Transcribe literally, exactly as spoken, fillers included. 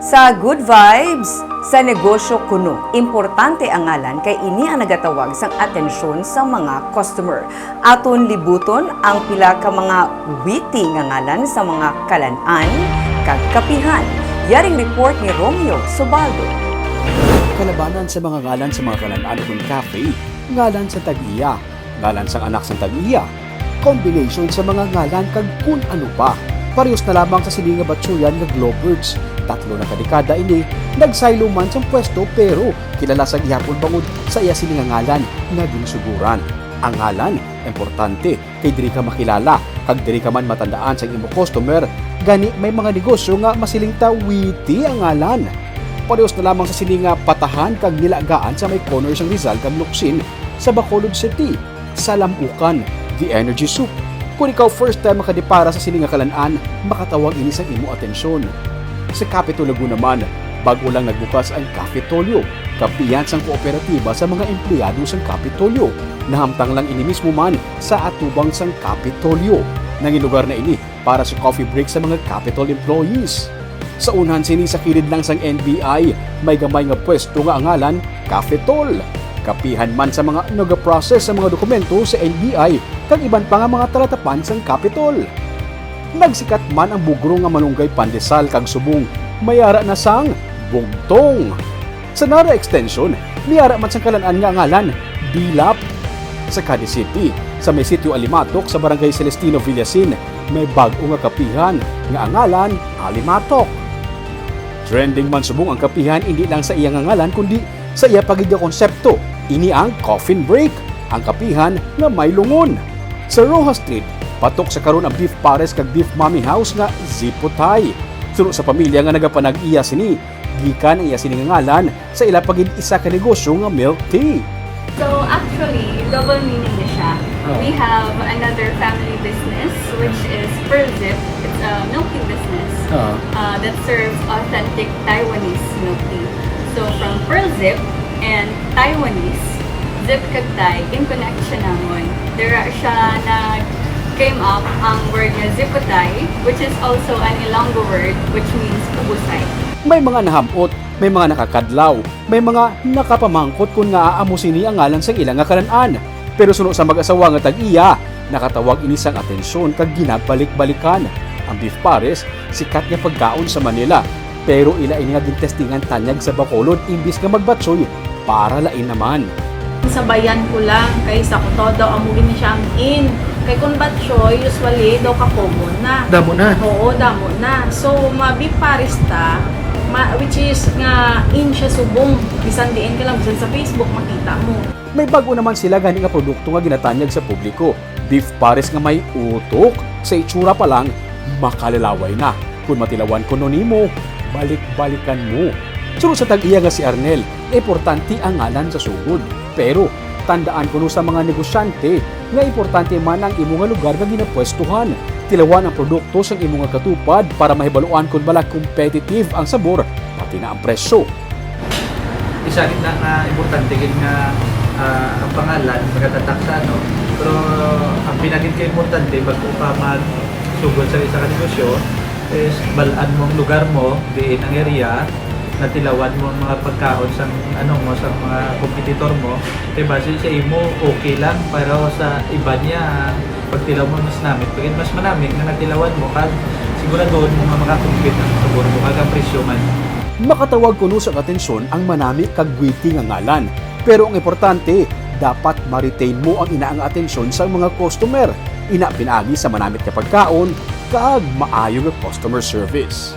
Sa good vibes, sa negosyo kuno, importante ang ngalan kay ini ang nagatawag sang atensyon sa mga customer. Aton libuton ang pila ka mga witty nga ngalan sa mga kalan-an kag kapihan. Yaring report ni Romeo Subaldo. Kalabanan sa mga ngalan sa mga kalan-an kag cafe, ngalan sa tag-iya, ngalan sang anak sang tag-iya, combination sa mga ngalan kag kun ano pa. Parehos na lamang sa sini nga batsuyan nga Glowbirds. Tatlo na ka dekada ini, nagsaylo man sang pwesto pero kilala sa gihapon bangod sa iya sini nga ngalan nga ginsuguran. Ang ngalan, importante, kay diri ka makilala kag diri ka man matandaan sang imo customer. Gani may mga negosyo nga masiling ta witty ang ngalan. Parehos na lamang sa sini nga patahan kag nilagaan sa may corner sang Rizal kag Locsin sa Bacolod City, Salamucan, The Energy Soup. Kung ikaw first time makadipara sa sini nga kalan-an, makatawag ini sang imo atensyon. Sa Capitol Laguna man, bag-o lang nagbukas ang Cafetolio, kapihan sang kooperatiba sa mga empleyado sang Kapitolyo. Nahamtang lang ini mismo man sa atubang sang Kapitolyo. Nangin lugar na ini para sa coffee break sa mga Capitol employees. Sa unhan sini, sa kilid lang sang N B I, may gamay nga pwesto nga ang ngalan Cafetol. Kapihan man sa mga nagaprocess sa mga dokumento sa N B I kag iban pa nga mga talatapan sang Capitol. Nagsikat man ang bugro nga malunggay pandesal kag subong, may ara na sang bugtong. Sa Nara Extension, may ara man sang kalan-an nga ngalan, Bilap. Sa Cadiz City, sa may Sitio Alimatok sa Barangay Celestino Villasin, may bag-o nga kapihan nga ang ngalan, Alimatok. Trending man subong ang kapihan, indi lang sa iya nga ngalan, kundi sa iya pa gid nga konsepto. Ini ang Coffin Break, ang kapihan nga may lungon. Sa Roxas Street, patok sa karon ang Beef Pares kag Beef Mommy House nga Zipotay. Suno sa pamilya nga nagapanag-iya sini, gikan ang iya sini nga ngalan sa ila pa gid isa ka negosyo nga milk tea. So, actually, double meaning na siya. Oh. We have another family business, which is Pearl Zip. It's a milk tea business, oh, uh, that serves authentic Taiwanese milk tea. So, from Pearl Zip and Taiwanese, Zip kag Tay, gin-connect siya namon. Dira siya nag-came up ang word nga Zipotay, which is also an Ilonggo word, which means ubusay. May mga nahamot, may mga nakakadlaw, may mga nakapamangkot kon ngaa amo sini ang ngalan sang ila nga kalan-an. Pero suno sa mag-asawa nga tag-iya, nakatawag ini sang atensyon kag ginabalik-balikan. Ang beef pares, sikat nga pagkaon sa Manila, pero ila ini nga gintestingan tanyag sa Bacolod imbis nga magbatsoy para lain naman. Sabayan ko lang, kay sa ko to daw amo gini siya ang in. Kay kung batchoy, usually daw ka-common na. Damo na. Oo, damo na. So, ma-beef pares ta, ma-, which is nga in siya subong. Bisan diin ka lang, bisan sa Facebook, makita mo. May bag-o naman sila gani nga produkto nga ginatanyag sa publiko. Beef pares nga may utok, sa itsura pa lang, makalalaway na. Kung matilawan kuno nimo, balik-balikan mo. Suno sa tag-iya nga si Arnel, importante ang ngalan sa sugod. Pero, tandaan kuno sa mga negosyante nga importante man ang imo nga lugar nga ginapwestuhan. Tilawan ang produkto sang imo nga katupad para mahibaluan kon bala competitive ang sabor, pati na ang presyo. Isa gid na nga importante gid nga, ah, ang pangalan magatatak sa ano. Pero ang pinagid ka importante, bago pa magsugod sa isa ka negosyo, is bal-an mo ang lugar mo, diin ang area, natilawan mo ang mga pagkaon sang ano mo, sa mga kompetitor mo. Kay base sa imo, okay lang, pero sa iba niya, pagtilaw mo, mas namit. Pagid mas manamit nga natilawan mo, kag siguraduhon mo nga makakumpit ang sabor mo, kag ang presyo man. Makatawag kuno sang atensyon ang manami kag witty nga ngalan. Pero ang importante, dapat ma-retain mo ang ina nga atensyon sa mga customer. Ina pinaagi sa manamit nga pagkaon kag maayo nga customer service.